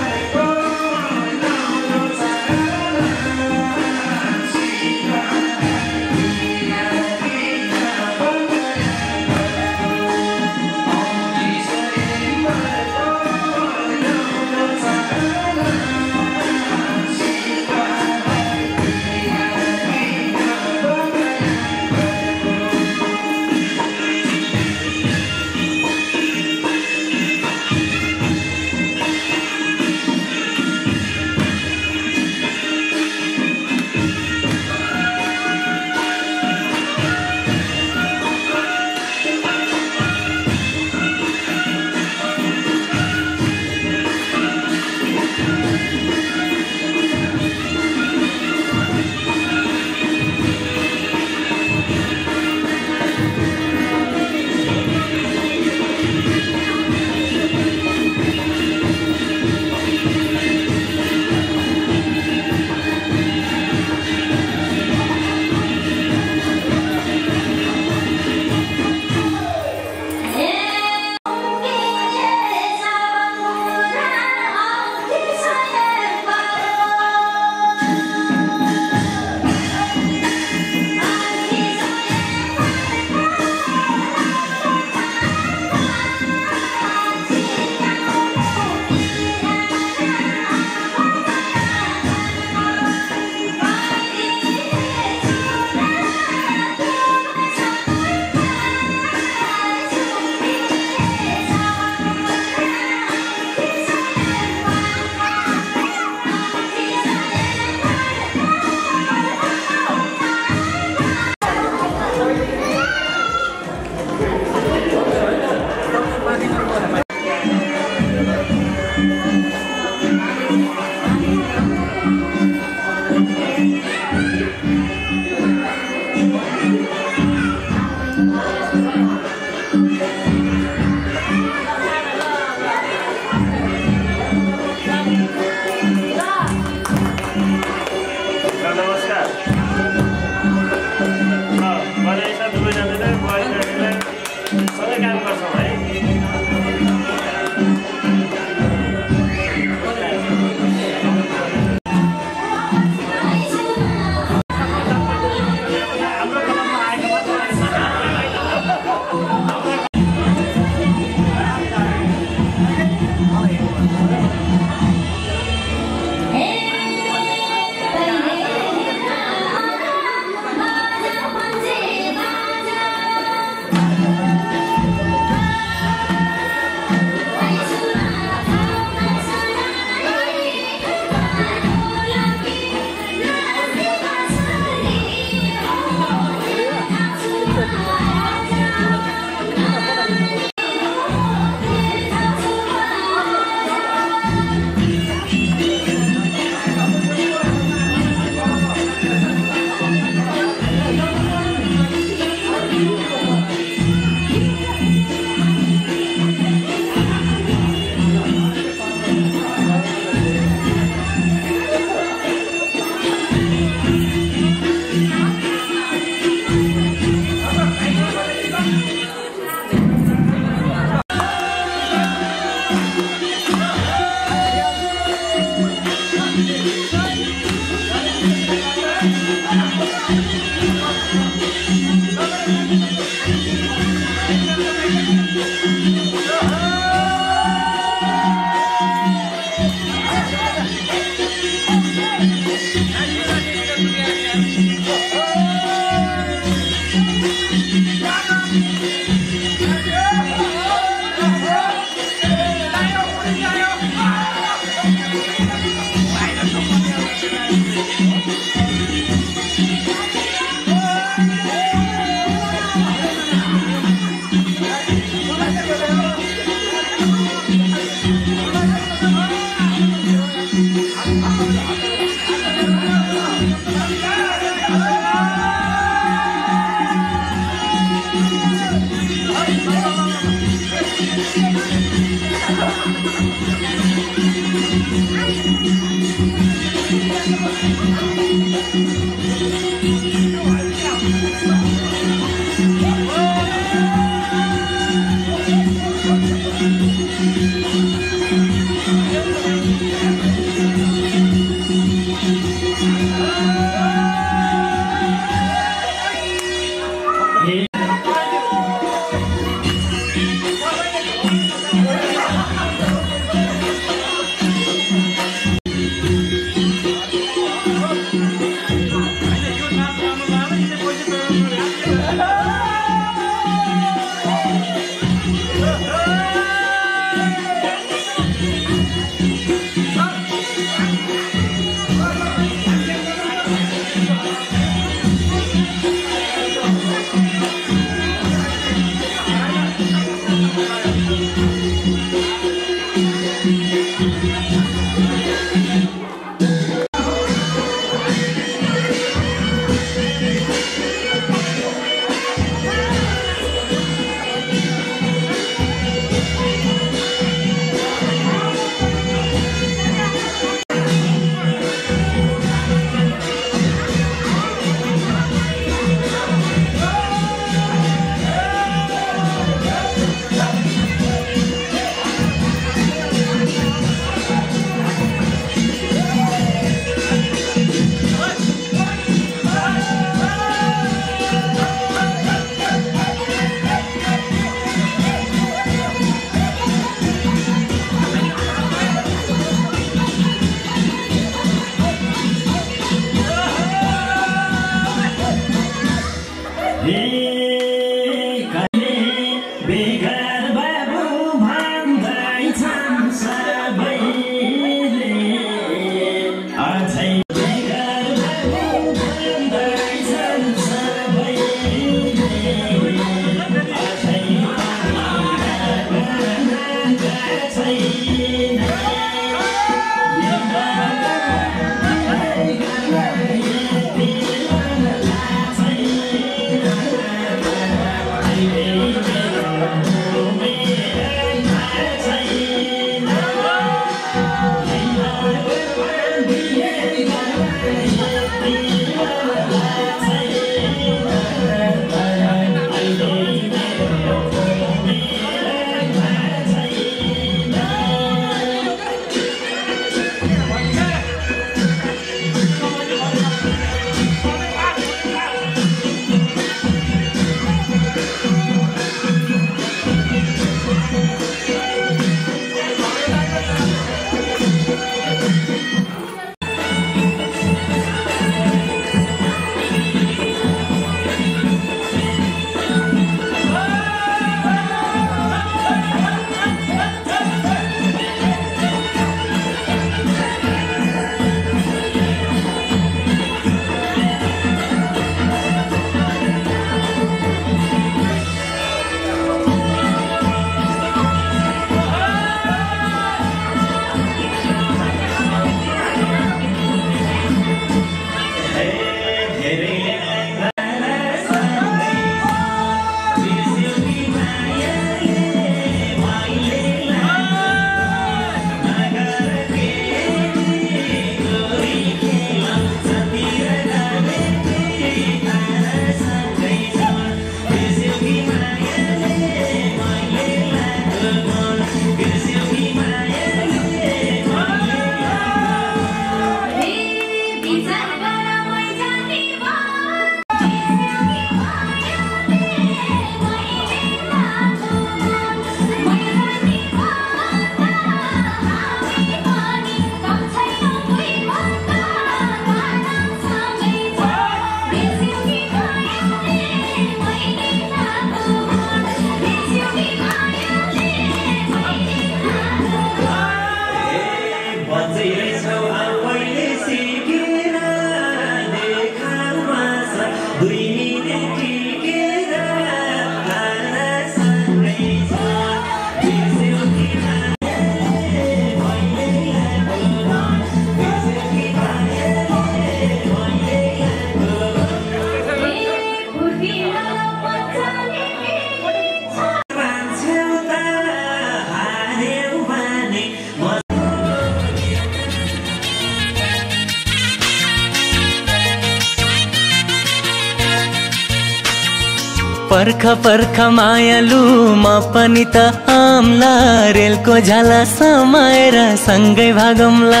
पर्ख पर्ख मायालु म पनि त आम्ला रेलको झाला समाएर सँगै भागौँला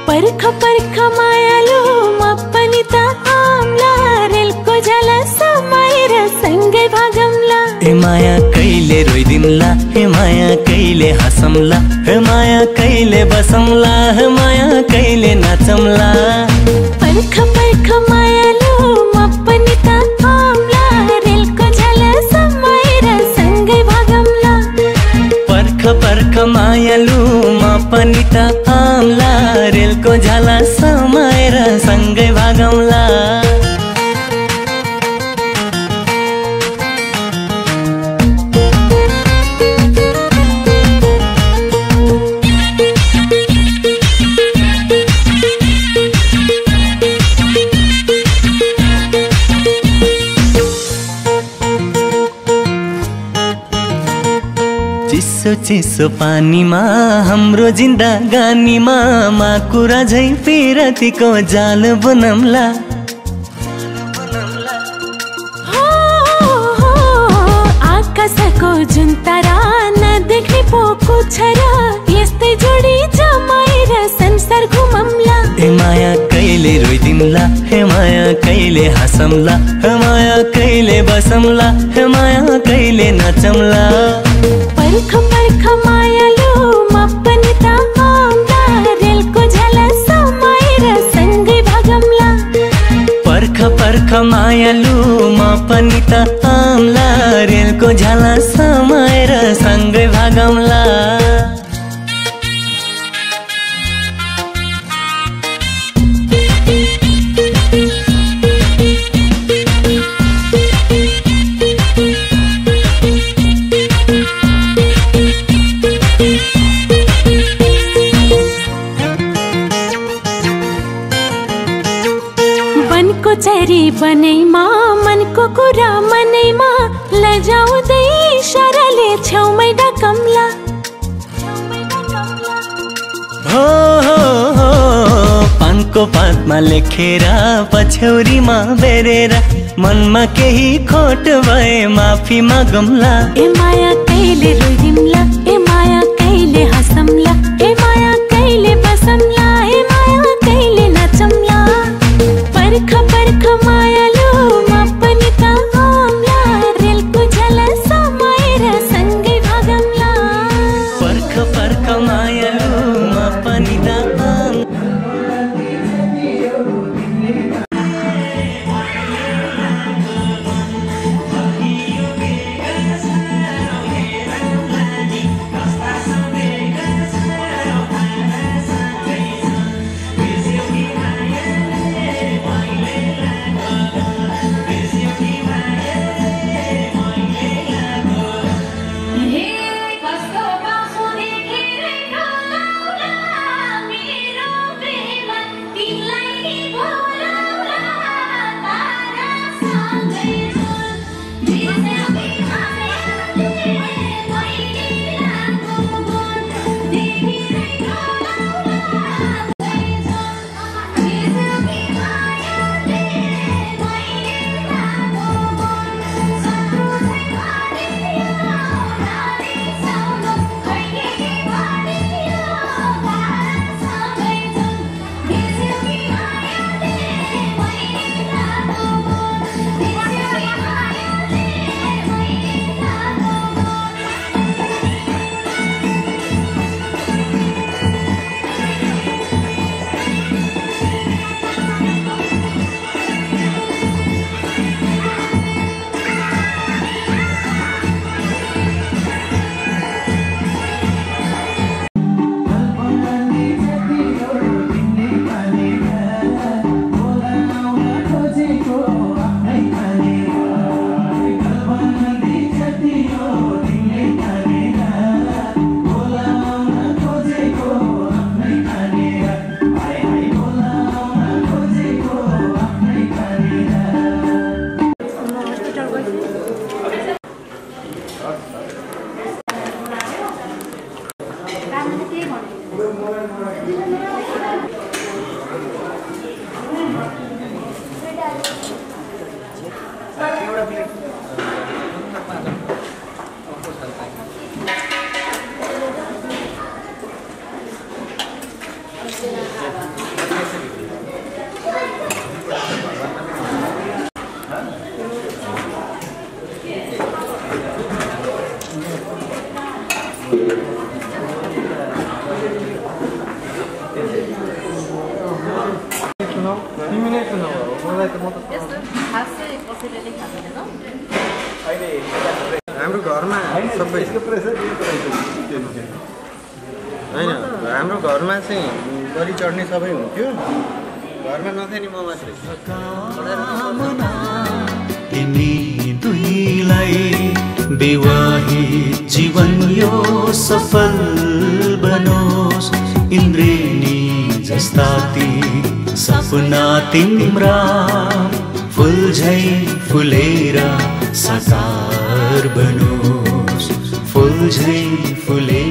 पर्ख पर्ख मायालु म पनि त आम्ला रेलको झाला समाएर सँगै भागौँला हे माया कहिले रोइदिउँला हे माया कहिले हँसौँला हे माया कहिले बसौँला हे माया कहिले नाचौँला पर्ख पर्ख मायालु म पनि त आम्ला रेलको झाला समाएर सँगै भागौँला पर्ख पर्ख मायालु म पनि त आम्ला रेलको झाला समाएर सँगै भागौँला चिसो चिसो पानीमा हाम्रो जिन्दगानीमा माकुरा झै पिरतीको जाल बनौँला आकाशको जुन तारा नदेख्ने पोको छ र यस्तै जोडी जमाएर संसार घुमौँला हे माया कहिले रोइदिउँला हे माया कहिले हँसौँला हे माया कहिले बसौँला हे माया कहिले नाचौँला पर्ख पर्ख मायालु म पनि त आम्ला रेलको झाला समाएर सँगै भागौँला पर्ख पर्ख मायालु म पनि त आम्ला रेलको झाला समाएर सँगै भागौँला चरी बनैमा मनको कुरा मनैमा लजाउँदै इशाराले छेउमै डकम्ला हो हो हो पानको पातमा लेखेर पछ्यौरीमा बेरेर मनमा केही खोट भए माफी मागौँला ए माया कहिले रोइदिउँला ए माया कहिले हँसौँला ए माया कहिले बसौँला ए माया कहिले नाचौँला पर्ख पर्ख मायालु म पनि त आम्ला रेलको झाला समाएर सँगै भागौँला पर्ख पर्ख मायालु म पनि त मलाई त म त हाम्रो घरमा सबै होइन हाम्रो घरमा चाहिँ गरी चढ्ने सबै हुन्थ्यो घरमा नथे नि म मात्रै तिमी दुईलाई विवाही जीवन यो सफल बनोस् इन्द्रेणी जस्ता ती सपना तिम्रा फुल झै फुलेर साकार बनोस् फुल झै फुलेर